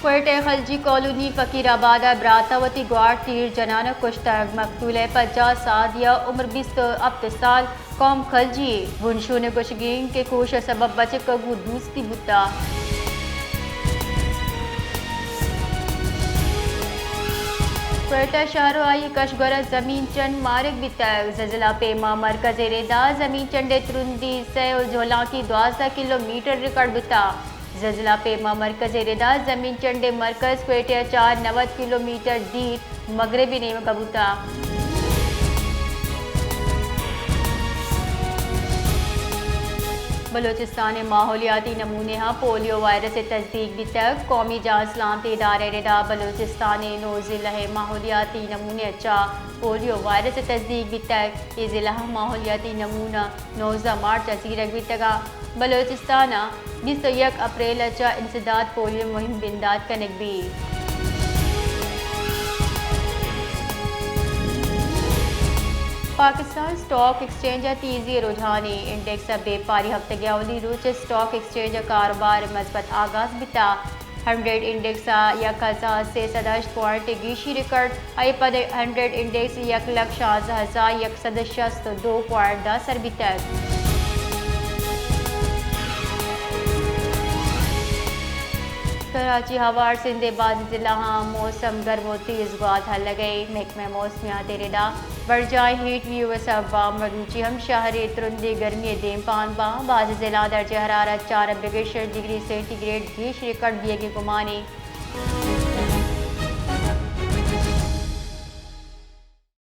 کوئٹہ خلجی کالونی فقیر آباد ء برات ء وتی گوار تیر جنان ء کشتگ۔ مقتول ء پجاہ سال یا عمر بیست ء ہپت سال، قوم خلجی۔ بنشون ء گوشگیں کہ کوش ء سبب بچک ء گوں دوستی بوتگ۔ کوئٹہ شہر ء آئی کشگور ء زمین چنڈ مارگ بیتگ۔ زلزلہ پیما مرکز ء ردا زمین چنڈ ء ترندی سئے ء جہلانکی دوازدہ کلومیٹر ریکارڈ بوتگ۔ زلزلہ پیما مرکز ء ردا زمین چنڈ ء مرکز کوئٹہ ء چار نود کلومیٹر دیر مغربی نیمگ ء بوتگ۔ بلوچستان ء ماحولیاتی نمونہ ء پولیو وائرس ء تصدیق بیتگ۔ قومی جان سلامتی ادارہ ء ردا بلوچستان ء نو ضلع ء ماحولیاتی نمونہ ء چہ پولیو وائرس ء تصدیق بیتگ۔ اے ضلع ء ماحولیاتی نمونہ نوزدہ مارچ ء زیرگ بیتگ ء بلوچستان ء بیست ء یک اپریل ء چہ انسداد پولیو مہم بندات کنگ بیت۔ پاکستان اسٹاک ایکسچینج ء تیزی ء رجحانے، انڈیکس ء بیپاری ہفتگے اولی روچ ء اسٹاک ایکسچینج ء کاروبار ء مثبت آغاز بیتا۔ ہنڈریڈ انڈیکس ء یک ہزار سے سد ہشت پوائنٹ ء گیشی ریکارڈ، آئی پد ہنڈریڈ انڈیکس یک لکھ شانزدہ ہزار یک سد شست ء دو پوائنٹ دہ سر بیتگ۔ کراچی ہوار سندھ ء بعض ضلع ہاں موسم گرم و تیز گوات ہلگئے۔ محکمہ موسمیات ء ردا برجائیں ہیٹ ویو ء سبب ء مروچی ہم شہر ء ترندیں گرمی ء دیمپان باں۔ بعض ضلع درجہ حرارت چار ء بگر شش ڈگری سینٹی گریڈ گیش ریکارڈ بیگ ء گمانے۔